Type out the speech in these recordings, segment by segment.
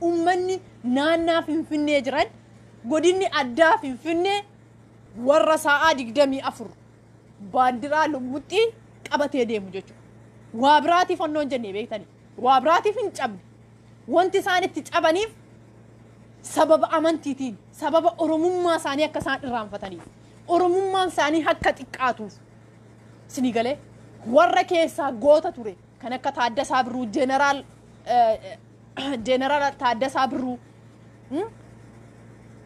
Uummanni naannaa Finfinnee jiran godinni addaa Finfinnee warra sa'aa 24 baandiraa lummuxxii qabatee deemu jechuudha. Waa biraatiif onnoo hin jenne beektanii. Waa biraatiif hin cabne. Wanti isaan itti cabaniif sababa amantiitiin, sababa Oromummaa isaanii akka isaan irraanfataniif, Oromummaan isaanii akka xiqqaatuuf. Isinii galee warra keessaa goota ture kan akka Taaddasaa Birruu, Jeeneraal Taaddasaa Birruu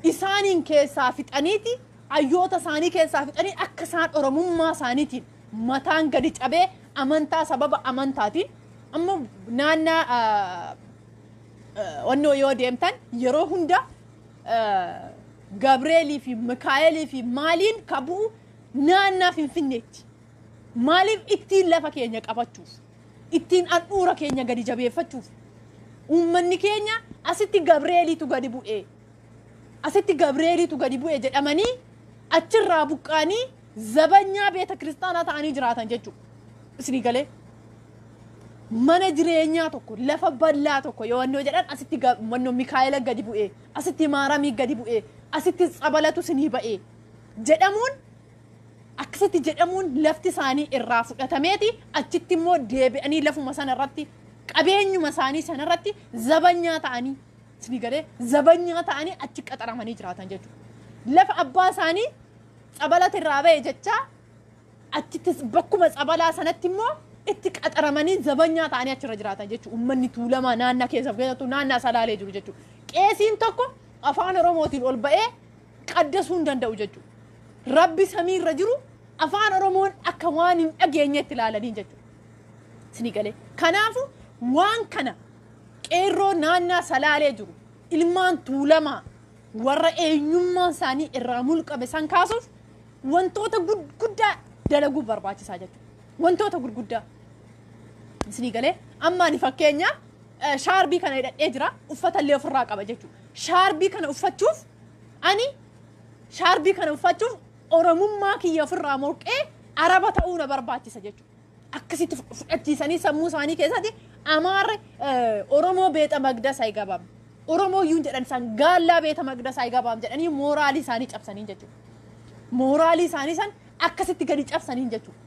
isaaniin keessaa fixaniiti, hayyoota isaanii keessaa fixanii akka isaan Oromummaa isaaniitiin mataan gadi cabee amantaa sababa amantaatiin amma naannaa onnoo yoo deemtan yeroo hunda Gabreelii fi Mikaa'elii fi maaliin ka bu'u naannaa Finfinneetti. Maaliif? Ittiin lafa keenya qabachuuf, ittiin handhuura keenya gadi jabeeffachuuf. Uummanni keenya asitti Gabreeliitu gadi bu'ee, asitti Gabreeliitu gadi bu'e jedhamanii achirraa buqqaanii zabanyaa beeta kiristaanaa ta'anii jiraatan jechuudha. Isinii galee mana jireenyaa tokko, lafa bal'aa tokko yoo wannoo jedhan asitti wannoo Mikaa'ela gadi bu'ee, asitti Maaramii gadi bu'ee, asitti tsabalatu isinii ba'ee jedhamuun, akkasitti jedhamuun lafti isaanii irraa fudhatameeti achitti immoo deebi'anii lafuma sana irratti, qabeenyuma isaanii sana irratti zabanyaa ta'anii, isinii galee, zabanyaa ta'anii achi qaxaramanii jiraatan jechuudha. Lafa abbaa isaanii tsabalata irraa ba'e jechaa achitti bakkuma tsabalaa sanatti immoo itti qaxaramanii zabanyaa ta'anii achirra jiraatan jechuudha. Uummanni Tuulamaa naannaa keessa keessattuu naannaa Salaalee jiru jechuudha. Qeesiin tokko afaan Oromootiin ol ba'ee qaddasuu hin danda'u jechuudha. Rabbi samiirra jiru afaan Oromoon akka waan hin dhageenyetti ilaalanii jechuudha. Isinii galee. Kanaafuu waan kana qeerroo naannaa Salaalee jiru, ilmaan Tuulamaa warra eenyummaan isaanii irraa mulqame san kaasuuf wantoota gurguddaa dalaguu barbaachisaa jechuudha. Wantoota gurguddaa. Isinii galee, amma ani fakkeenya shaarbii kana hidhadhee jira, uffata illee ofirraa qaba jechuudha. Shaarbii kana uffachuuf, ani shaarbii kana uffachuuf Oromummaa kiyya ofirraa morqee Araba ta'uu na barbaachisa jechuudha. Akkasitti fudhachiisanii sammuu isaanii keessatti Amaarri Oromoo beeta magdas አይገባም, Oromoo iyyuu jedhan isaan gaallaa beeta magdas አይገባም jedhanii mooraalii isaanii cabsanii jechuudha. Mooraalii isaanii san akkasitti gadi cabsanii jechuudha.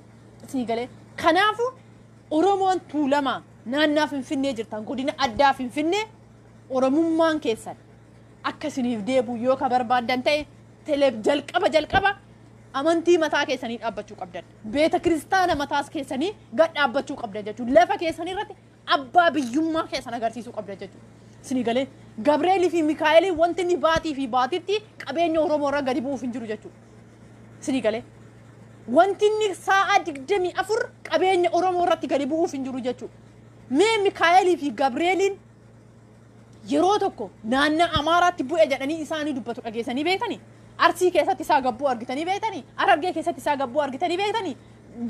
Isinii galee, kanaafuu Oromoon Tuulamaa naannaa Finfinnee jirtan, godina addaa Finfinnee, Oromummaan keessan akka isiniif deebi'u yoo ka barbaaddan ta'e jalqaba jalqaba amantii mataa keessanii dhaabbachuu qabdan. Beeta kiristaana mataas keessanii gad dhaabbachuu qabdan jechuudha. Lafa keessanii irratti abbaa biyyummaa keessan agarsiisuu qabdan jechuudha. Isinii galee, Gabreelii fi Mikaa'elii wanti inni baatii fi baatitti qabeenya Oromoo irra gadi bu'uuf hin jiru jechuudha. Isinii galee, wanti inni sa'a 24 qabeenya Oromoo irratti gadi bu'uuf hin jiru jechuudha. Mee Mikaa'elii fi Gabreeliin yeroo tokko naannaa Amaaraatti bu'e jedhanii isaanii dubbatu dhageessanii beektanii? Arsii keessatti isaa gabbuu argitanii beektanii? Harargee keessatti isaa gabbuu argitanii beektanii?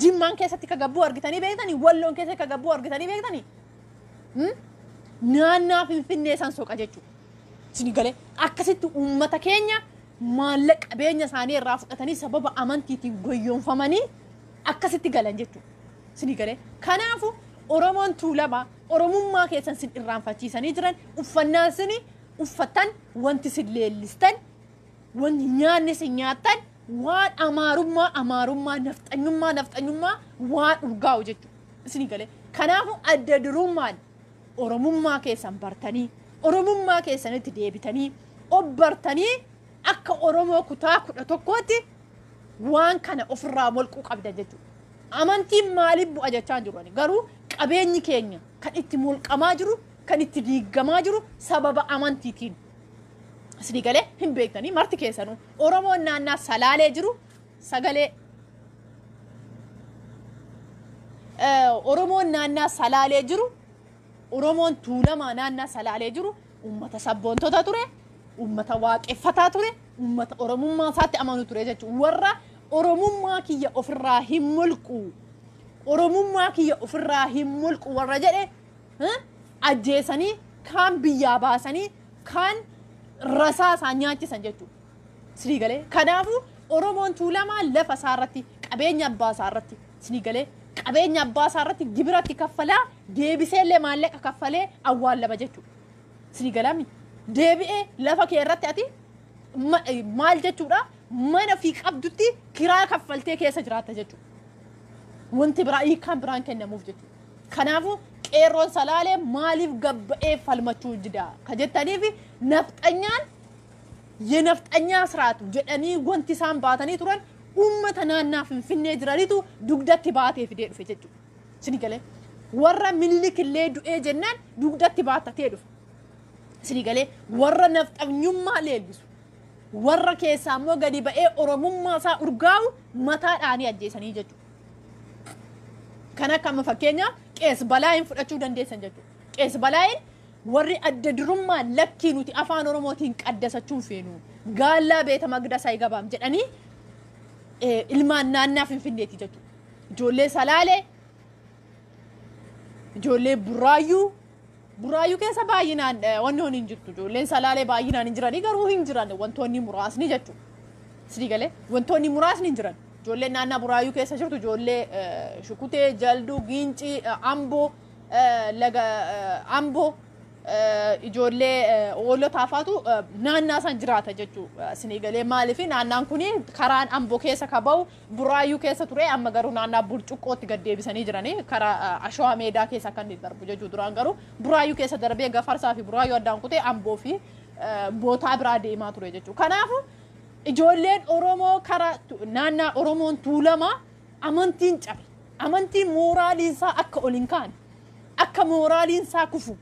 Jimmaan keessatti ka gabbuu argitanii beektanii? Walloon keessatti ka gabbuu argitanii beektanii? Naannaa Finfinnee san soqa jechuudha. Isinii galee, akkasitti uummata keenya maallaqa qabeenya isaanii irraa fudhatanii sababa amantiitiin goyyoonfamanii akkasitti galan jechuudha. Isinii galee, kanaafu Oromoon Tuulamaa Oromummaa keessan sin irraanfachiisanii jiran. Uffannaan sini uffattan, wanti sin leellistan, wanti nyaanni sin nyaattan waan amaarummaa amaarummaa, nafxanyummaa nafxanyummaa waan urgaa'u jechuudha. Isinii galee, kanaafu adda durummaan Oromummaa keessan bartanii, Oromummaa keessanitti deebitanii obbartanii akka Oromoo kutaa 11tti waan kana ofirraa molquu qabdan jechuudha. Amantiin maaliif bu'a jechaa jiru, garuu qabeenyi keenya kan itti molqamaa jiru, kan itti diigamaa jiru sababa amantiitiin. Isinii galee, hin beektanii marti keessanuu Oromoon naannaa Salaalee jiru sagalee Oromoon naannaa Salaalee jiru, Oromoon Tuulamaa naannaa Salaalee jiru uummata sabboontota ture, uummata waaqeffataa ture, uummata Oromummaa isaatti amanu ture jechuudha. Warra Oromummaa kiyya ofirraa hin mulqu, Oromummaa kiyya ofirraa hin mulqu warra jedhe ajjeesanii, kaan biyyaa baasanii, kaan rasaa isaan nyaachisan jechuudha. Isinii galee, kanaafuu Oromoon Tuulamaa lafa isaa irratti, qabeenya abbaa isaa irratti, isinii galee, qabeenya abbaa isaa irratti gibiratti kaffalaa deebiseellee maallaqa kaffalee awwaallama jechuudha. Sinii galaami. Deebi'ee lafa kee irratti ati maal jechuudha, mana fi qabdutti kiraa kaffaltee keessa jiraatta jechuudha. Wanti biraa hiikkaan biraan kennamuuf jechuudha. Kanaafuu qeerroon Salaalee maaliif gabba'ee falmachuu dida ka jettaniif, nafxanyaan የነፍጠኛ ስርዓቱ jedhanii wanti isaan baatanii turan uummata naannaa Finfinnee jiranitu dugdatti baatee fidee dhufe jechuudha. Sini galee, warra Minilik illee du'ee jennaan dugdatti baattatee dhufe. Sini galee, warra nafxanyummaa leellisu, warra keessaa immoo gadi ba'ee Oromummaa isaa urgaa'u mataadhaanii ajjeesanii jechuudha. Kan akka amma fakkeenyaaf Qees Balaayin fudhachuu dandeessan jechuudha. Qees Balaayin warri adda durummaa lakkii nuti afaan Oromootiin qaddasachuun feenu, gaallaa beeta magdasaa gabaam jedhanii ilmaan naannaa Finfinneeti jechuudha. Ijoollee Salaalee, ijoollee Burraayyuu, Burraayyuu keessa baay'inaan wanni hin jirtu. Ijoolleen Salaalee baay'inaan hin jiranii, garuu hin jiran wantoonni muraasni jechuudha. Sidii galee, wantoonni muraasni hin jiran. Ijoolleen naannaa Burraayyuu keessa jirtu ijoollee Shukutee, Jalduu, Giincii, Amboo, laga Amboo, ijoollee hoolotaa faatu naannaa san jiraata jechuudha. Sinii galee, maaliif naannaan kun karaan Amboo keessa ka bahu Burraayyuu keessa ture, amma garuu naannaa Burcuqqootti gad deebisanii jiranii, karaa Ashawaa Meedaa keessa akka inni darbu jechuudha. Duraan garuu Burraayyuu keessa darbee Gafarsaa fi Burraayyuu addaan kutee Amboo fi bootaa biraa deemaa ture jechuudha. Kanaafuu ijoolleen Oromoo karaa naannaa Oromoon Tuulamaa amantiin cabe. Amantiin mooraaliin isaa akka ol hin kaane, akka mooraaliin isaa kufu,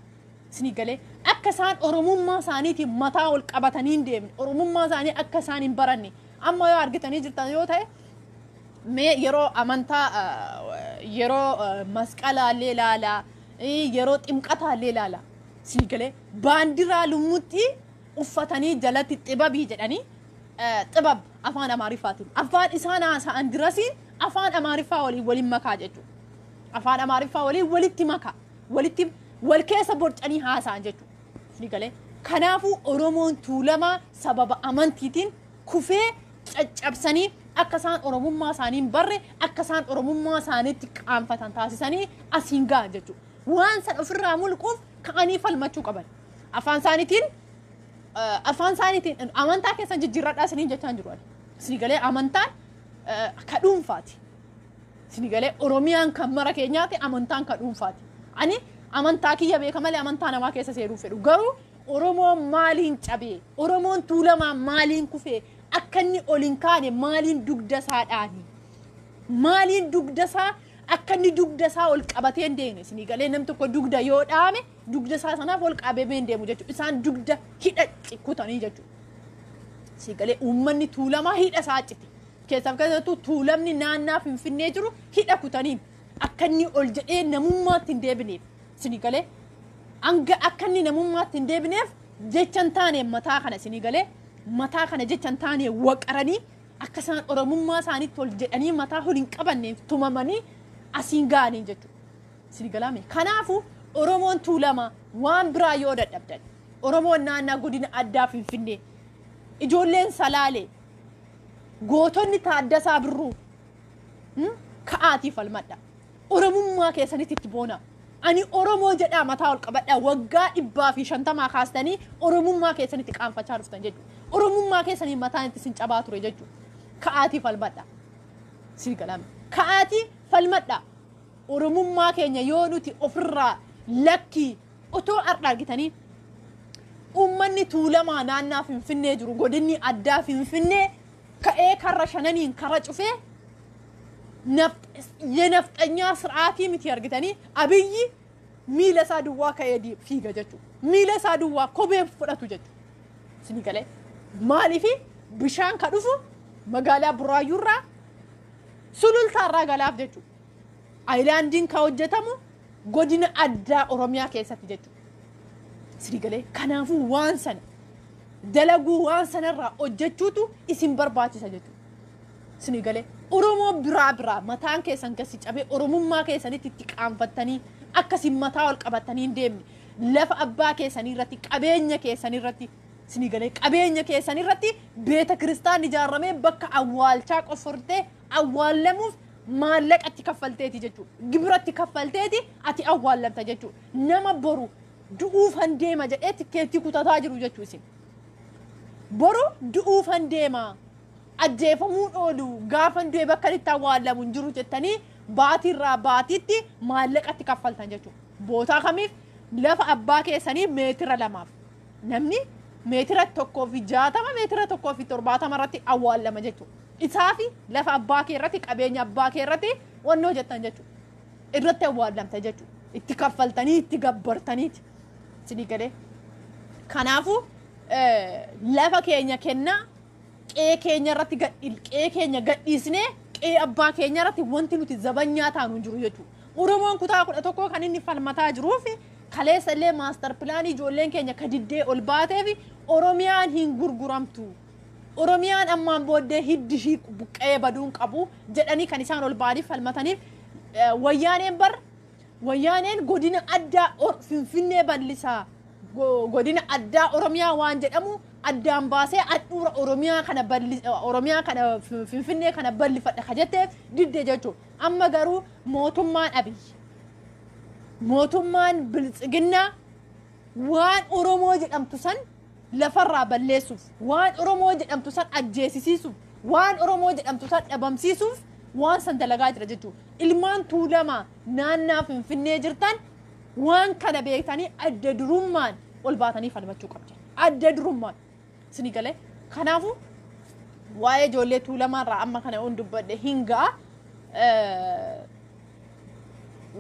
isinii galee, akka isaan Oromummaa isaaniitiin mataa ol qabatanii hin deemne, Oromummaa isaanii akka isaan hin baranne. Amma yoo argitanii jirtan yoo ta'e, mee yeroo amantaa, yeroo masqalaallee ilaalaa, yeroo ximqataallee ilaalaa, isinii galee, baandiraa lummuxxii uffatanii jalatti xibabii jedhanii, xibab afaan Amaariffaatiin afaan isaan haasa'an dirasiin afaan Amaariffaa waliin waliin makaa jechuudha. Afaan Amaariffaa waliin walitti makaa, walitti wal keessa borcanii haasa'an jechuudha. Isinii galee, kanaafuu Oromoon Tuulamaa sababa amantiitiin kufee caccabsanii akka isaan Oromummaa isaanii hin barre, akka isaan Oromummaa isaaniitti qaanfatan taasisanii asiin ga'an jechuudha. Waan san ofirraa mulquuf ka'anii falmachuu qaban. Afaan isaaniitiin amantaa keessan jijjiirradhaa isiniin jechaan jiru. Isinii galee, amantaan ka dhuunfaati. Isinii galee, Oromiyaan kan mara keenyaati, amantaan ka dhuunfaati. Ani amantaa kiyya beeka malee amantaa namaa keessa seenuu fedhu. Garuu Oromoon maaliin cabee? Oromoon Tuulamaa maaliin kufee? Akka inni ol hin kaane maaliin dugda isaa dhaani? Maaliin dugda isaa akka inni dugda isaa ol qabatee hin deemne? Isinii galee, namni tokko dugda yoo dhaame dugda isaa sanaaf ol qabee hin deemu jechuudha. Isaan dugda hidha kutanii jechuudha. Isinii galee, uummanni Tuulamaa hidha isaa cite. Keessaaf keessattuu Tuulamni naannaa Finfinnee jiru hidha kutaniin akka inni ol jedhee namummaatti hin deebineef. Isinii galee, hanga akka inni namummaatti hin deebineef jecha hin taane mataa kana, isinii galee, mataa kana jecha hin taane waqaranii akka isaan Oromummaa isaaniitti ol jedhanii mataa ol hin qabanneef tumamanii asiin ga'anii jechuudha. Isinii galaame. Kanaafuu Oromoon Tuulamaa waan biraa yoo dadhabdan, Oromoon naannaa godina addaa Finfinnee, ijoolleen Salaalee, gootonni Taaddasaa Birruu, ka'aatii falmadha. Oromummaa keessanitti itti boona. Ani Oromoo jedhaa mataa ol qabadhaa. Waggaa 150 kaastanii Oromummaa keessanitti qaanfachaa dhuftan jechuudha. Oromummaa keessanii mataan itti sin cabaa ture jechuudha. Ka'aatii falmadha. Sii galame. Ka'aatii falmadha. Oromummaa keenya yoo nuti ofirraa lakkii otoo har'a argitanii, uummanni Tuulamaa naannaa Finfinnee jiru, godinni addaa Finfinnee ka'ee karra shananiin kara cufee የነፍጠኛ ስርዓtii miti argitanii, Abiyyi miila isaa duwwaa ka'ee fiiga jechuudha. Miila isaa duwwaa kophee fudhatu jechuudha. Isinii galee, maaliifi bishaan ka dhufu magaalaa Buraayyuurraa, Sulultaarraa galaaf jechuudha. Aayilaandiin ka hojjetamu godina addaa Oromiyaa keessatti jechuudha. Isinii galee, kanaafuu waan sana dalaguu, waan sanarraa hojjechuutu isin barbaachisa jechuudha. Isinii galee, Oromoo biraa biraa mataan keessan gasi cabee Oromummaa keessanitti itti qaanfattanii akkasiin mataa ol qabatanii hin deemne, lafa abbaa keessanii irratti, qabeenya keessanii irratti, isinii galee, qabeenya keessanii irratti beeta kiristaan ijaaramee bakka awwaalchaa qoffortee awwaallamuuf maallaqatti kaffalteeti jechuudha. Gibiratti kaffalteeti ati awwaallamta jechuudha. Nama boru Du'uufan deema jedhee tikkeettii kutataa jiru jechuu isin. Boru du'uufan deema. Ajjeefamuun oolu gaafan du'e bakka itti awwaallamu hin jiru jettanii baatiirraa baatiitti maallaqatti kaffaltan jechuudha. Bootaa kamiif lafa abbaa keessanii 2 meetira. Namni 1.60 meetira 1.70 meetira irratti awwaallama jechuudha. Isaa fi lafa abbaa kee irratti qabeenya abbaa kee irratti wannoo jettan jechuudha. Irratti awwaallamta jechuudha. Itti kaffaltanii itti gabbartaniiti. Isinii galee. Kanaafuu lafa keenya kennaa qe'ee keenya irratti qe'ee keenya gadhiisnee qe'ee abbaa keenya irratti wanti nuti zabanyaa taanu hin jiru jechuudha. Oromoon kutaa 11 kan inni falmataa jiruuf kaleessa illee master planii ijoolleen keenya kadiddee ol baatee fi Oromiyaan hin gurguramtu. Oromiyaan ammaan booddee hiddi ishii buqqee baduun qabu jedhanii kan isaan ol ba'anii falmataniif wayyaaneen bar wayyaaneen godina addaa Finfinnee bal'isaa godina addaa Oromiyaa waan jedhamu addaan baasee handhuura Oromiyaa kana balli Oromiyaa kana Finfinnee kana bal'ifadha ka jetteef didde jechuudha. Amma garuu mootummaan Abiyyi mootummaan biltsiginnaa waan Oromoo jedhamtu san lafarraa balleessuuf, waan Oromoo jedhamtu san ajjeesisiisuuf, waan Oromoo jedhamtu san dhabamsiisuuf waan san dalagaa jira jechuudha. Ilmaan Tuulamaa naannaa Finfinnee jirtan waan kana beektanii adda durummaan ol baatanii falmachuu qabdan. Adda durummaan. Isinii galee. Kanaafuu waa'ee ijoollee Tuulamaarraa amma kana on dubbadhe hin ga'a.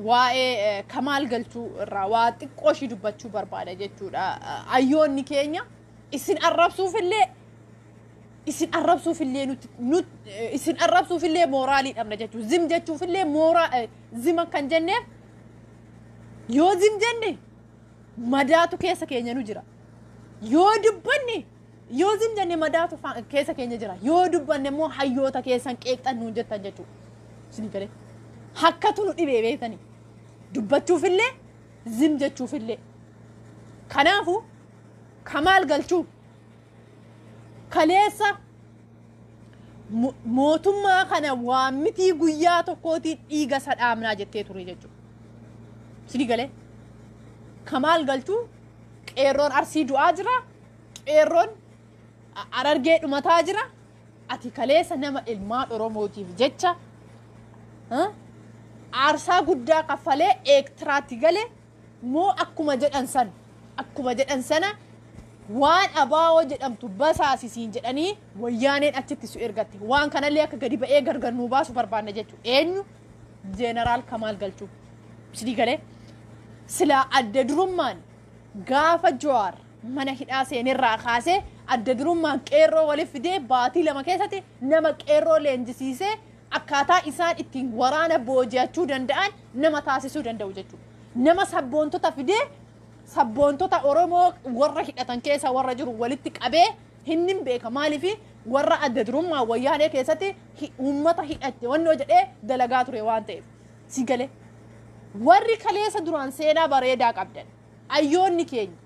Waa'ee Kamaal Galchuu irraa waa xiqqoo ishii dubbachuu barbaada jechuudha. Ayyoonni keenya isin arrabsuufillee nuti isin arrabsuufillee mooraalii dhabna jechuudha. Zim jechuufillee mooraa zima kan jenneef yoo zim jenne madaatu keessa keenya nu jira. Yoo dubbanne, yoo zim jenne madaatu keessa keenya jira. Yoo dubbanne immoo hayyoota keessan qeeqxan nuun jettan jechuudha. Isin galee. Hakkatu nu dhibee beektanii. Dubbachuufillee zim jechuufillee. Kanaafuu Kamaal Galchuu kaleessa mootummaa kana waan mitii guyyaa tokkootiin dhiiga isa dhaabnaa jettee ture jechuudha. Isinii galee. Kamaal Galchuu qeerroon Arsii du'aa jira. Qeerroon Harargee dhumataa jira. Ati kaleessa nama ilmaan Oromootiif jecha aarsaa guddaa kaffalee Eertiraatti galee moo akkuma jedhan sana waan abaa'oo jedhamtu basaasisiin jedhanii wayyaaneen achitti su ergatte. Waan kanallee akka gadi ba'ee gargar nuu baasu barbaanna jechuudha. Eenyu? Jeenaraal Kamaal Galchuu. Isinii galee. Silaa adda durummaan gaafa Jawaar mana hidhaa seenerraa kaasee adda durummaan qeerroo waliif fidee baatii 2 keessatti nama qeerroo leenjisiisee akkaataa isaan ittiin waraana booji'achuu danda'an nama taasisuu danda'u jechuudha. Nama sabboontota fidee sabboontota Oromoo warra hidhatan keessa warra jiru walitti qabee hinnin beeka. Maaliif warra adda durummaa wayyaanee keessatti uummata hidhatte wannoo jedhee dalagaa ture waan ta'eef. Si galee. Warri kaleessa duraan seenaa bareedaa qabdan ayyoonni keenya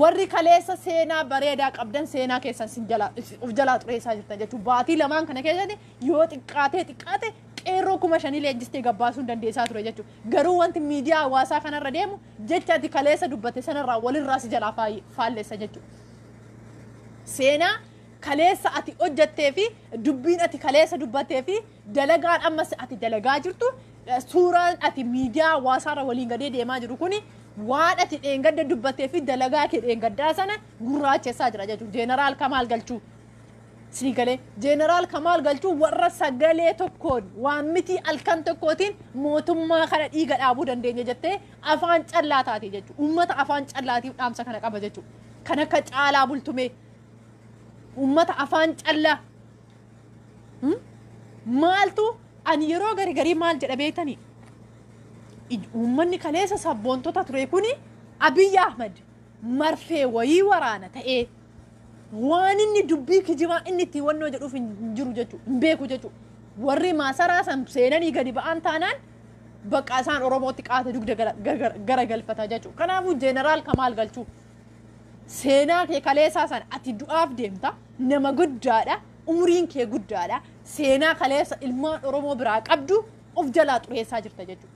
warri kaleessa seenaa bareedaa qabdan seenaa keessan sin jalaa of jalaa xureessaa jirtan jechuudha. Baatii lamaan kana keessatti yoo xiqqaatee xiqqaate qeerroo 5,000 leenjistee gabbaasuu hin dandeessaa ture jechuudha. Garuu wanti miidiyaa hawaasaa kanarra deemu jecha ati kaleessa dubbatte sanarraa walirraa si jalaa faalleessa jechuudha. Seenaa kaleessa ati hojjattee fi dubbiin ati kaleessa dubbattee fi dalagaan ammas ati dalagaa jirtu, suuraan ati miidiyaa hawaasaarra waliin gadee deemaa jiru kuni waan ati dheengadda dubbattee fi dalagaa kee dheengaddaa sana gurraachessaa jira jechuudha. Jeenaraal Kamaal Galchuu. Sii galee, Jeenaraal Kamaal Galchuu warra sagalee tokkoon waan miti halkan tokkootiin mootummaa kana dhiiga dhaabuu dandeenya jettee afaan callaa taate jechuudha. Uummata afaan callaatiif dhaamsa kana qaba jechuudha. Kan akka Caalaa Bultumee uummata afaan callaa. Maaltu ani yeroo gari garii maal jedha beektanii? Uummanni kaleessa sabboontota ture kuni Abiyyi Ahmad marfee wayii waraana ta'ee waan inni dubbii kijibaa inni ittiin wannoo jedhuuf hin jiru jechuudha. Hin beeku jechuudha. Warri maasaraa san seenanii gadi ba'an taanaan bakka isaan Oromootti qaata dugda gara galfata jechuudha. Kanaafuu Jeenaraal Kamaal Galchuu seenaa kee kaleessaa sana ati du'aaf deemta, nama guddaadha, umriin kee guddaadha, seenaa kaleessa ilmaan Oromoo biraa qabdu of jalaa xureessaa jirta jechuudha.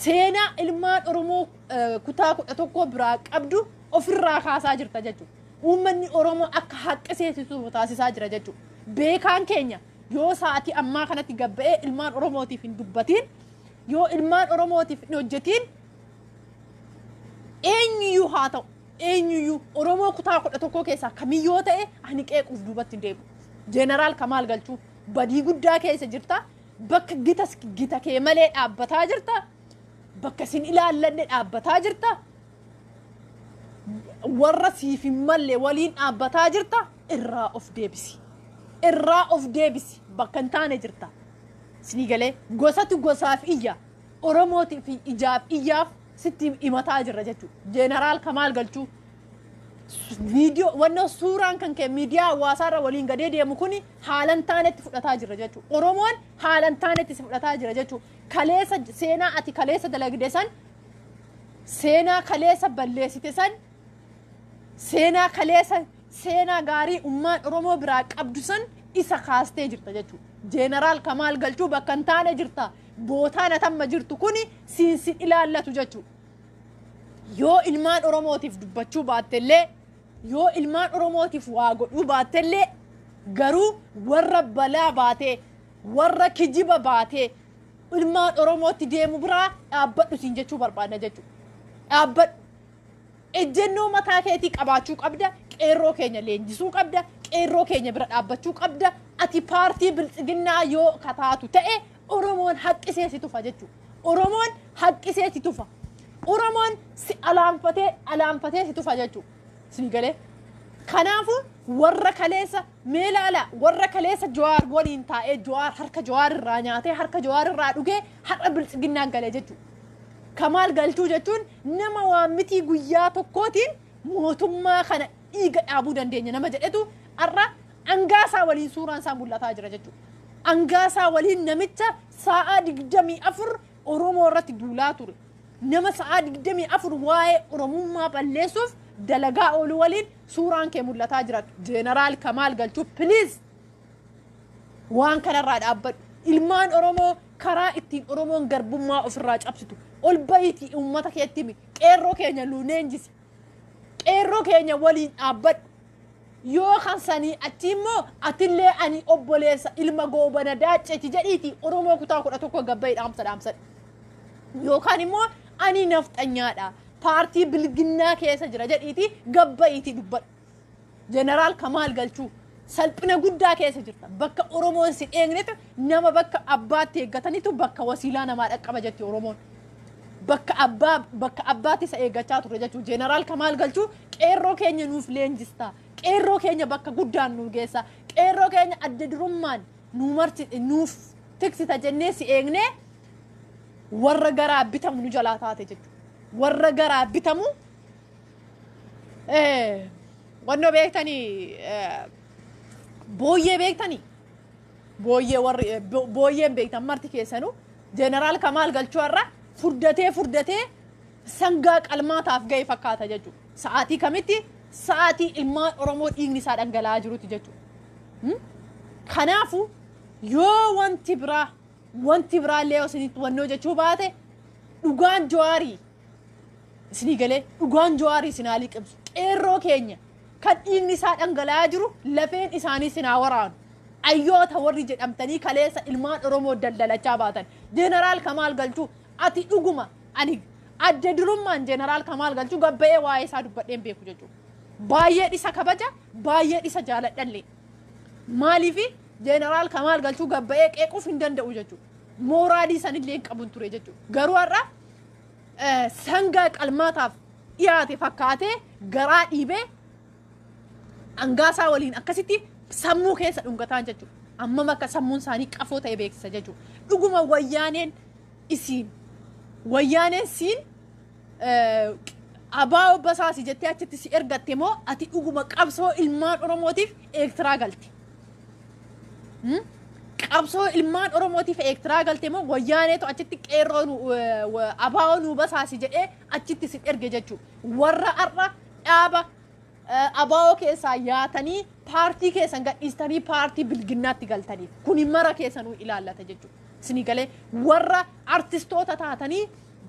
Seenaa ilmaan Oromoo kutaa 11 biraa qabdu ofirraa kaasaa jirta jechuudha. Uummanni Oromoo akka haqqi taasisaa jira jechuudha. Beekaan keenya yoo sa'aatii ammaa kanatti gabba'ee ilmaan Oromootiif hin dubbatiin, yoo ilmaan Oromootiif hin hojjetiin, eenyuyyuu haa ta'u, eenyuyyuu Oromoo kutaa 11 keessaa kamiyyoo ta'e ani qeequuf duubatti hin deebi'u. Jeenaraal Kamaal Galchuu, badii guddaa keessa jirta. Bakka gita kee malee dhaabbataa jirta. Bakka isin ilaallanne dhaabbataa jirta. Warra siif hin malle waliin dhaabbataa jirta. Irraa of deebisi. Irraa of deebisi. Bakka hin taane jirta. Isinii galee, gosatu gosaaf iyya. Oromootiif ijaaf iyyaaf sitti himataa jirra jechuudha. Jeenaraal Kamaal Galchuu, viidiyoo wannoo suuraan kan kee miidiyaa hawaasaarra waliin gadee deemu kuni haalan taanetti fudhataa jira jechuudha. Oromoon haalan taanetti si fudhataa jira jechuudha. Kaleessa seenaa ati kaleessa dalagde san, seenaa kaleessa balleessite san, seenaa kaleessa seenaa gaarii ummaan Oromoo biraa qabdu san isa kaastee jirta jechuudha. Jeenaraal Kamaal Galchuu, bakka hin taane jirta. Bootaan atamma jirtu kuni siin sin ilaallatu jechuudha. Yoo ilmaan Oromootiif dubbachuu baattellee, yoo ilmaan Oromootiif waa godhuu baattellee, garuu warra balaa baatee, warra kijiba baatee ilmaan Oromootti deemu biraa dhaabbadhu siin jechuu barbaadna jechuudha. Dhaabbadhu. Ejjennoo mataa keetii qabaachuu qabda. Qeerroo keenya leenjisuu qabda. Qeerroo keenya bira dhaabbachuu qabda. Ati paartii biltsiginnaa yoo kataatu ta'e, Oromoon haqqisee si tufa jechuudha. Oromoon haqqisee si tufa. Oromoon si alaanfatee alaanfatee si tufa jechuudha. Isinii galee? Kanaafuu warra kaleessa mee ilaala, warra kaleessa Jawaar waliin taa'ee, Jawaar harka Jawaar irraa nyaatee, harka Jawaar irraa dhugee har'a biltsiginnaan galee jechuudha. Kamaal Galchuu jechuun nama waan mitii guyyaa tokkootiin mootummaa kana dhiiga dhaabuu dandeenya nama jedhetu har'a angaasaa waliin suuraan isaa mul'ataa jira jechuudha. Angaasaa waliin namicha sa'a 24 Oromoo irratti duulaa ture. Nama sa'a 24 waa'ee Oromummaa balleessuuf dalagaa oolu waliin suuraan kee mul'ataa jira. Jeenaraal Kamaal Galchuu, please, waan kanarraa dhaabbadhu. Ilmaan Oromoo karaa ittiin Oromoon garbummaa ofirraa cabsitu ol bahiitii uummata keetti himi. Qeerroo keenya leenjisi. Qeerroo keenya waliin dhaabbadhu. Yoo kan sanii achi immoo atillee ani obboleessa ilma Goobana Daacceeti jedhiiti Oromoo kutaa 11 gabbaa'ii dhaamsa dhaamsadhu. Yookaan immoo ani nafxanyaadha, paartii bilginnaa keessa jira jedhiiti gabba'iitii dubbadhu. Jeneraal Kamaal Galchuu, salphina guddaa keessa jirta. Bakka Oromoon si eegnetu nama bakka abbaatti eeggatanitu bakka wasiilaa namaa dhaqqaba jetti Oromoon. Bakka abbaatti isa eeggachaa ture jechuudha. Jeneraal Kamaal Galchuu, qeerroo keenya nuuf leenjista. Qeerroo keenya bakka guddaan nu geessa. Qeerroo keenya adda durummaan nu marti nuuf tiksita jennee si eegnee warra garaa bitamu nu jalaa taate jechuudha. Warra garaa bitamu wannoo beektanii, booyyee beektanii, booyyee, warri booyyeen beektan marti keessanuu, Jeneraal Kamaal Galchuu irra furdatee furdatee sangaa qalmaataaf ga'e fakkaata jechuudha. Sa'aatii kamitti? Sa'aatii ilmaan Oromoo dhiigni isaa dhangala'aa jirutti jechuudha. Kanaafuu yoo wanti biraa illee yoo isinitti wannoo jechuu baate, dhugaan Jawaarii isinii galee, dhugaan Jawaarii isin haa liqimsu. Qeerroo keenya kan dhiigni isaa dhangala'aa jiru lafeen isaanii isin haa waraanu. Ayyoota warri jedhamtanii kaleessa ilmaan Oromoo daldalachaa baatan. Jeneraal Kamaal Galchuu, ati dhuguma ani adda durummaan Jeneraal Kamaal Galchuu gabba'ee waa'ee isaa dubbadheen beeku jechuudha. Baay'ee isa kabaja, baay'ee isa jaaladhallee. Maaliifi Jeneraal Kamaal Galchuu gabba'ee qeequuf hin danda'u jechuudha. Mooraalii sanillee hin qabun ture jechuudha. Garuu har'a sangaa qalmaataaf dhiyaate fakkaatee garaa dhiibee angaasaa waliin akkasitti sammuu keessa dhungataan jechuudha. Ammam akka sammuun isaanii qafoo ta'e beeksisa jechuudha. Dhuguma wayyaaneen siin abaa'oo basaasi jettee achitti si ergatte moo ati dhuguma qabsoo ilmaan Oromootiif Eertiraa galte? Qabsoo ilmaan Oromootiif Eertiraa galte moo wayyaaneetu achitti qeerroo abaa'oo nuu basaasi jedhee achitti si erge jechuudha? Warra har'a dhaaba abaa'oo keessaa yaatanii paartii keessan gadhiistanii paartii bilginnaatti galtaniif kuni mara keessanuu ilaallata jechuudha. Isinii galee? Warra artistoota taatanii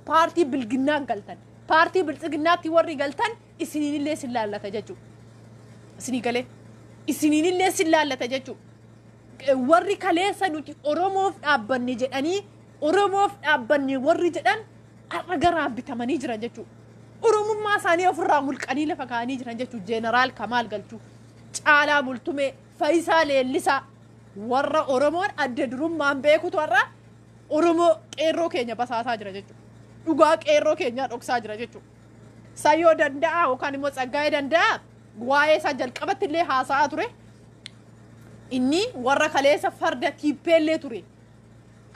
Paartii bilginnaa galtan, paartii biltsiginnaatti warri galtan isiniinillee sin laallata jechuudha. Isinii galee isiniinillee sin laallata jechuudha. Warri kaleessa nuti Oromoof dhaabbanne jedhanii, Oromoof dhaabbanne warri jedhan har'a garaan bitamanii jiran jechuudha. Oromummaa isaanii ofirraa mulqanii lafa kaa'anii jiran jechuudha. Jeenaraal Kamaal Galchuu, Caalaa Bultumee, Fayisaa Leellisaa, warra Oromoon adda durummaan beekutu har'a Oromoo qeerroo keenya basaasaa jira jechuudha. Dhugaa qeerroo keenyaa dhoksaa jira jechuudha. Sayyoo danda'a yookaan immoo Tsaggaayee danda'a, waa'ee isaa jalqabatti illee haasa'aa ture. Inni warra kaleessa farda tiippeellee ture.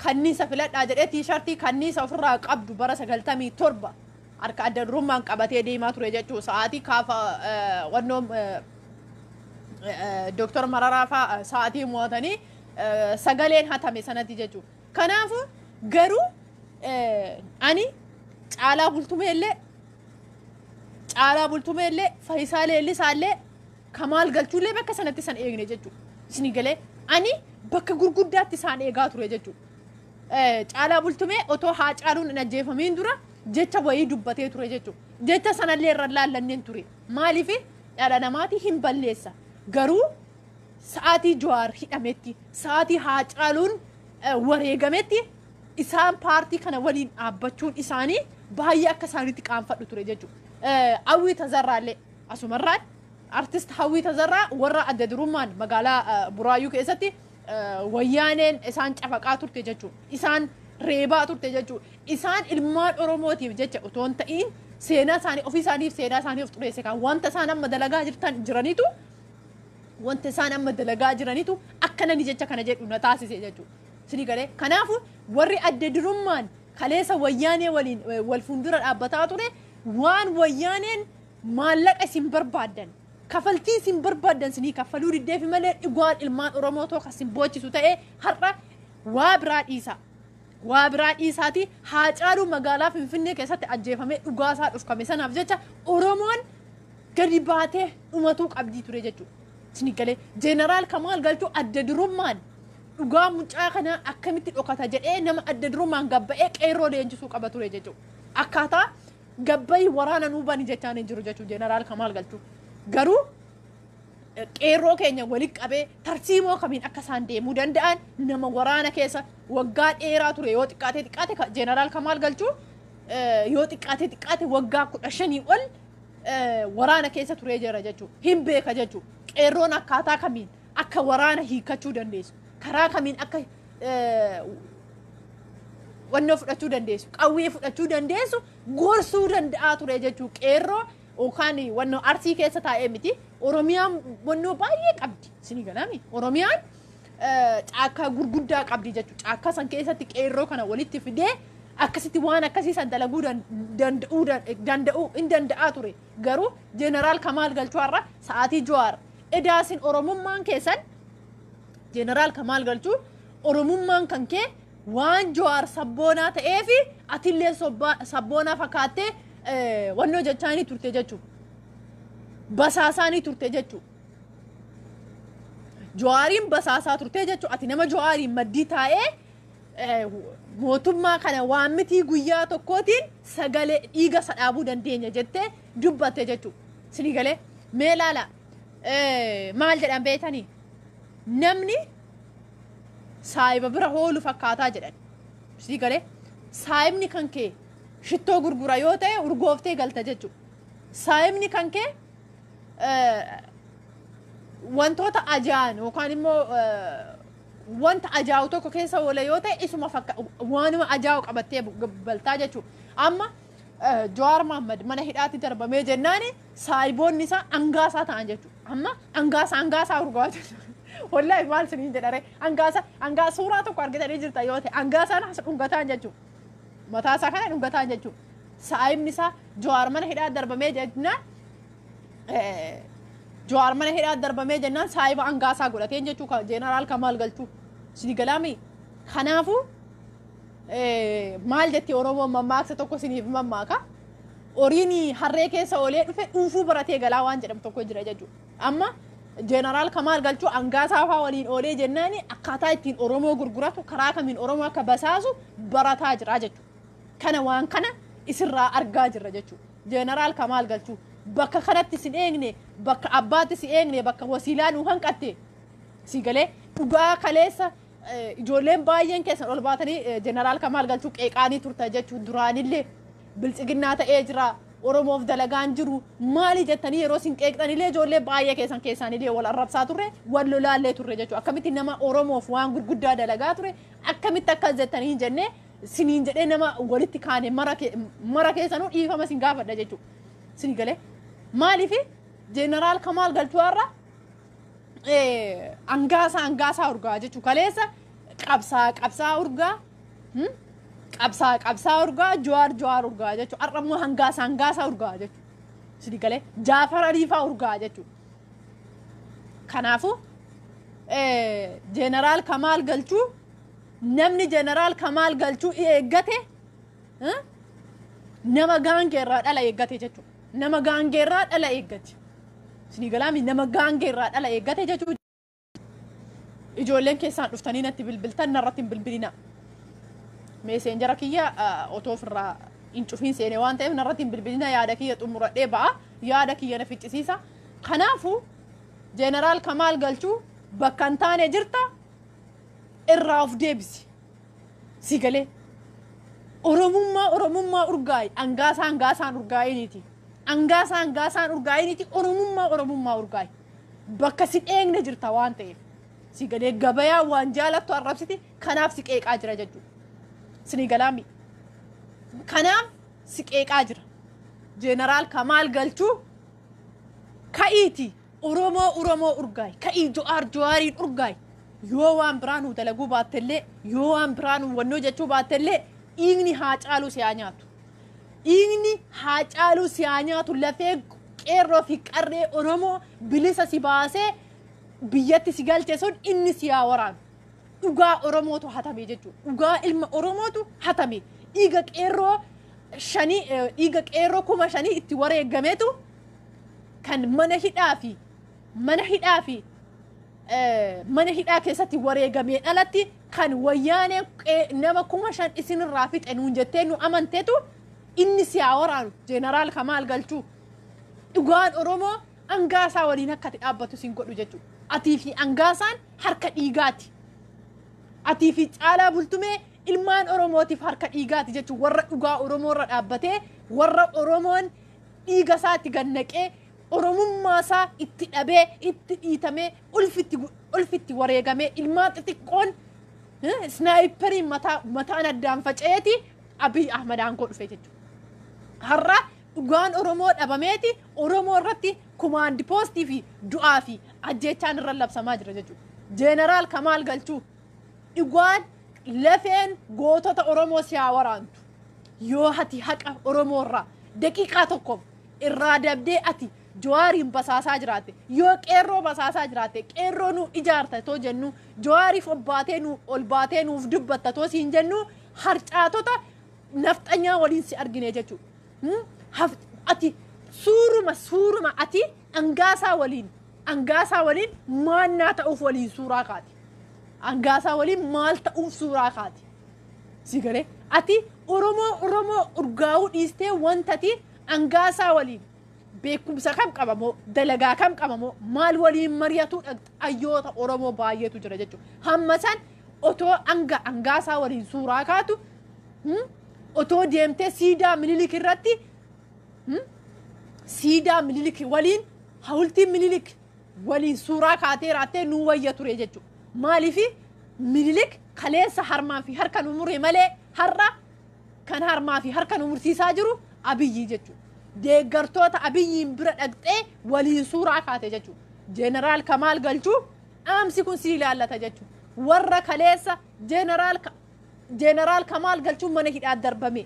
Kanniisa filadhaa jedhee tiishartii kanniisa ofirraa qabdu bara 97 harka adda durummaan qabatee deemaa ture jechuudha. Sa'aatii kaafa wannoo Dooktar Mararaa fa'aa sa'aatii mo'atanii sagaleen hatame sanatti jechuudha. Kanaafuu garuu ani Caalaa Bultumeellee, Fayisaa Leellisaallee, Kamaal Galchuullee bakka sanatti san eegne jechuudha. Isinii galee, ani bakka gurguddaatti isaan eegaa ture jechuudha. Caalaa Bultumee otoo Haacaaluun hin ajjeefamiin dura jecha wayii dubbatee ture jechuudha. Jecha sanallee irra laallanneen ture. Maaliif dhala namaati hin balleessa. Garuu sa'aatii Jawaar hidhametti, sa'aatii Haacaaluun wareegametti isaan paartii kana waliin dhaabbachuun isaanii baay'ee akka isaanitti qaanfadhu ture jechuudha. Hawwii Tazarraallee asumarraan, artist Hawwii Tazarraa, warra adda durummaan magaalaa Buraayyuu keessatti wayyaaneen isaan cafaqaa turte jechuudha. Isaan reebaa turte jechuudha. Isaan ilmaan Oromootiif jecha otoo hin ta'iin seenaa isaanii ofii isaaniif seenaa isaanii of xureesse kan wanta isaan amma dalagaa jirtan jiranitu, wanta isaan amma dalagaa jiranitu akka nani jecha kana jedhu na taasise jechuudha. Isinii galee, kanaafuu warri adda durummaan kaleessa wayyaanee waliin wal fuuldura dhaabbataa ture, waan wayyaaneen maallaqa isin barbaaddan, kafaltii isin barbaaddan isinii kaffaluu diddeefi malee dhugaan ilmaan Oromoo tokko isin boochisu ta'ee har'a waa biraa dhiisa. Waa biraa dhiisaati, Haacaaluu magaalaa Finfinnee keessatti ajjeefamee dhugaasaa dhufkame sanaaf jecha Oromoon gadi baatee dhumatuu qabdii ture jechuudha. Isinii galee, Jeenaraal Kamaal Galchuu adda durummaan dhugaa mucaa kanaa akkamitti dhokata jedhee nama adda durummaan gabba'ee qeerroo leenjisuu qaba ture jechuudha. Akkaataa gabbayi waraana nuu bani jechaan hin jiru jechuudha Jeenaraal Kamaal Galchuu. Garuu qeerroo keenya walitti qabee tarsiimoo kamiin akka isaan deemuu danda'an nama waraana keessa waggaa dheeraa ture, yoo xiqqaate xiqqaate Jeenaraal Kamaal Galchuu yoo xiqqaate xiqqaate waggaa 15 ol waraana keessa turee jira jechuudha. Hin beeka jechuudha. Qeerroon akkaataa kamiin akka waraana hiikkachuu dandeessu, karaa kamiin akka wannoo fudhachuu dandeessu, qawwee fudhachuu dandeessu gorsuu danda'aa ture jechuudha. Qeerroo yookaan wannoo Arsii keessa taa'ee miti. Oromiyaan wannoo baay'ee qabdi. Isinii galami. Oromiyaan caakkaa gurguddaa qabdi jechuudha. Caakkaa san keessatti qeerroo kana walitti fidee akkasitti waan akkasii san dalaguu danda'uu danda'uu hin danda'aa ture. Garuu Jeenaraal Kamaal Galchuu har'a sa'aatii Jawaar edaasin Oromummaan keessan, Jeenaraal Kamaal Galchuu, Oromummaan kan kee waan Jawaar sabboonaa ta'eefi atillee sabboonaa fakkaattee wannoo jechaanii turte jechuudha. Basaasaanii turte jechuudha. Jawaariin basaasaa turte jechuudha. Ati nama Jawaariin maddii taa'ee mootummaa kana waan mitii guyyaa tokkootiin sagalee dhiiga sadhaabuu dandeenya jettee dubbatte jechuudha. Isinii galee, mee laala, maal jedhan beetanii, namni saayiba bira hoolu fakkaataa jedhan. Isinii galee, saayibni kan kee shittoo gurgura yoo ta'e urgooftee galta jechuudha. Saayibni kan kee wantoota ajaa'an yookaan immoo wanta ajaa'u tokko keessa oola yoo ta'e isuma fakka waanuma ajaa'u qabattee baltaa jechuudha. Amma Jawaar Mohammad mana hidhaatti darbamee jennaani saayiboonni isaa angaasaa ta'an jechuudha. Amma angaasa angaasaa urgaa jechuudha. Wallaahi maal isiniin jedhare, angaasa angaa suuraa tokko argitanii jirta yoo ta'e angaasaan as dhungataan jechuudha. Mataa isaa kana dhungataan jechuudha. Saayibni isaa Jawaar mana hidhaa darbamee jennaan, Jawaar mana hidhaa darbamee jennaan saayiba angaasaa godhateen jechuudha Jeenaraal Kamaal Galchuu. Isinii galaami. Kanaafuu maal jetti Oromoon, mammaaksa tokko isiniif mammaaka. Horiin harree keessa oolee dhufe dhuufuu baratee galaa waan jedhamu tokko jira jechuudha. Amma Jeenaraal Kamaal Galchuu angaasaa fa'aa waliin oolee jennaani akkaataa ittiin Oromoo gurguratu, karaa kamiin Oromoo akka basaasu barataa jira jechuudha. Kana waan kana isirraa argaa jirra jechuudha. Jeenaraal Kamaal Galchuu, bakka kanatti sin eegne, bakka abbaatti si eegne, bakka wasiilaa nu hanqatte. Si galee dhugaa kaleessa ijoolleen baay'een keessan ol baatanii Jeenaraal Kamaal Galchuu qeeqaanii turta jechuun, duraanillee biltsiginnaa ta'ee jira, Oromoof dalagaan jiru maali jettanii yeroo isin qeeqxanillee, ijoollee baay'ee keessan keessaanillee wal arrabsaa turre, wal lolaallee turre jechuudha. Akkamitti nama Oromoof waan gurguddaa dalagaa ture akkamitti akkas jettanii jennee siniin jedhee nama walitti kaane mara keessanuu dhiifama sin gaafadha jechuudha. Sini galee maaliif Jeenaraal Kamaal Galchuu har'a angaasaa angaasaa urgaa jechuudha. Kaleessa qabsaa qabsaa urgaa, qabsaa qabsaa urgaa, Jawaar Jawaar urgaa jechuudha. Har'a immoo hangaasaa hangaasaa urgaa jechuudha. Sini galee Jaafar Aliifaa urgaa jechuudha. Kanaafuu Jeenaraal Kamaal Galchuu, namni Jeenaraal Kamaal Galchuu eeggate nama gaangeerraa dhala eeggate jechuudha. Nama gaangeerraa dhala eeggate. Sini galaami, nama gaangeerraa dhala eeggate jechuudha. Ijoolleen keessaan dhuftanii natti bilbiltan, narratti hin bilbilina. Messenger kiyya otoo ofirraa hin cufiin seene waan ta'eef narratti hin bilbilina. Yaada kiyya xumuradhee ba'a. Yaada kiyya na ficcisiisa. Kanaafuu Jeenaraal Kamaal Galchuu, bakka hin taane jirta, irraa of deebisi. Si galee Oromummaa Oromummaa urgaayi, angaasaa angaasaan urgaa'iniiti. Angaasaa angaasaan urgaa'iniiti, Oromummaa Oromummaa urgaayi. Bakka si dheegne jirta waan ta'eef. Si galee gabayaa waan jaalattu arrabsiti, kanaaf si qeeqaa jira jechuudha. Sini galaami. Kanaaf si qeeqaa jira. Jeenaraal Kamaal Galchuu, ka'iiti Oromoo Oromoo urgaayi. Ka'ii Jo'aar Jo'aariin urgaayi. Yoo waan biraa nuu dalaguu baattellee, yoo waan biraa nuu wannoo jechuu baattellee, dhiigni haa caaluu si haa nyaatu. Dhiigni haa caaluu si haa nyaatu. Lafee qeerroo fi qarree Oromoo bilisa si baasee biyyatti si galche sun inni si haa waraanu. Dhugaa Oromootu hatame jechuudha. Dhugaa ilma Oromootu hatame. Dhiiga qeerroo shanii, dhiiga qeerroo 5,000 itti wareegameetu kan mana hidhaa keessatti wareegamee alatti kan wayyaaneen nama 5,000 isinirraa fixe nuun jettee nu amanteetu inni si haa waraanu, Jeenaraal Kamaal Galchuu. Dhugaan Oromoo angaasaa waliin akka ati dhaabbatu sin godhu jechuudha. Atii fi angaasaan harka dhiigaati. Atii fi Caalaa Bultumee ilmaan Oromootiif harka dhiigaati jechuudha. Warra dhugaa Oromoo irra dhaabbatee, warra Oromoon dhiiga isaatti gannaqee, Oromummaa isaa itti dhabee, itti dhiitamee, ulfitti wareegamee, ilmaan xixiqqoon sniper iin mataan addaan faca'eeti Abiy Ahmad aangoo dhufe jechuudha. Har'a dhugaan Oromoo dhabameeti Oromoo irratti command post ii fi du'aa fi ajjeechaan irra labsamaa jira jechuudha. Jeenaraal Kamaal Galchuu, dhugaan lafeen gootota Oromoo si haa waraantu. Yoo ati haqa Oromoo irraa daqiiqaa tokkoof irraa dabdee ati Jawaariin basaasaa jiraatte, yoo qeerroo basaasaa jiraatte, qeerroo nu ijaarta too jennu, Jawaariif obbaatee nu ol baatee nuuf dubbatta too siin jennu, harcaatota nafxanyaa waliin si argine jechuudha. Ati suuruma ati angaasaa waliin maannaa ta'uuf waliin suuraa kaati. Angaasaa waliin maal ta'uuf suuraa kaati? Si galee ati Oromoo Oromoo urgaa'uu dhiistee wanta ati angaasaa waliin beekumsa kam qabamoo, dalagaa kam qabamoo, maal waliin mari'atuu hayyoota Oromoo baay'eetu jira jechuudha. Hamma san otoo angaasaa waliin suuraa kaatu, otoo deemtee siidaa Minilik irratti, siidaa Minilik waliin, hawultii Minilik waliin suuraa kaatee raattee nuu wayya ture jechuudha. Maaliifi Minilik kaleessa harmaa fi harka nu mure malee har'a kan harmaa fi harka nu mursiisaa jiru Abiyyi jechuudha. Deeggartoota Abiyyiin bira dhaqxee waliin suuraa kaate jechuudha. Jeenaraal Kamaal Galchuu, dhaamsi kun si ilaallata jechuudha. Warra kaleessa Jeenaraal Kamaal Galchuu mana hidhaa darbame.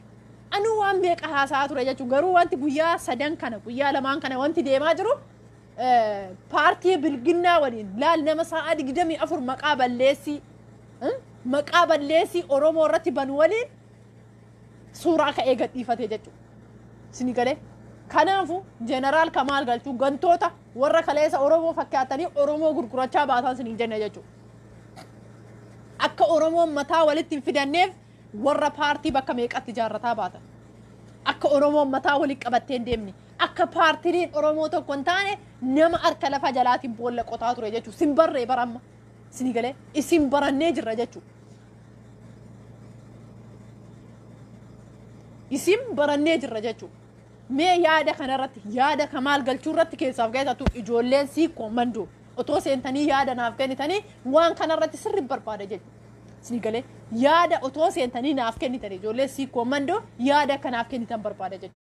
Anuu waan meeqa haasa'aa ture jechuudha. Garuu wanti guyyaa sadan kana, guyyaa lamaan kana wanti deemaa jiru, paartii bilginnaa waliin laal nama sa'a 24 maqaa balleessii Oromoo irratti banu waliin suuraa ka'ee gadhiifate jechuudha. Sini galee. Kanaafuu Jeenaraal Kamaal Galchuu, gantoota warra kaleessa Oromoo fakkaatanii Oromoo gurgurachaa baasan siniin jenne jechuudha. Akka Oromoon mataa walitti hin fidanneef Warra paartii bakka meeqatti ijaarrataa baatan. Akka Oromoon mataa waliin qabattee hin deemne. Akka paartiin Oromoo tokko hin taane nama harka lafa jalaatiin boolla qotaa ture jechuudha. Sin barree baramma. Isinii galee isin barannee jirra jechuudha. Isin barannee jirra jechuudha. Mee yaada kanarratti yaada Kamaal Galchuu irratti keessaaf gahetatu ijoolleen sii koomandoo otoo seentanii yaada naaf kennitanii waan kanarratti sirri barbaada jechuudha. Isinii galee yaada otoo seentanii naaf kennitanii ijoolleen sii koomandoo yaada kanaaf kennitan barbaada jechuudha.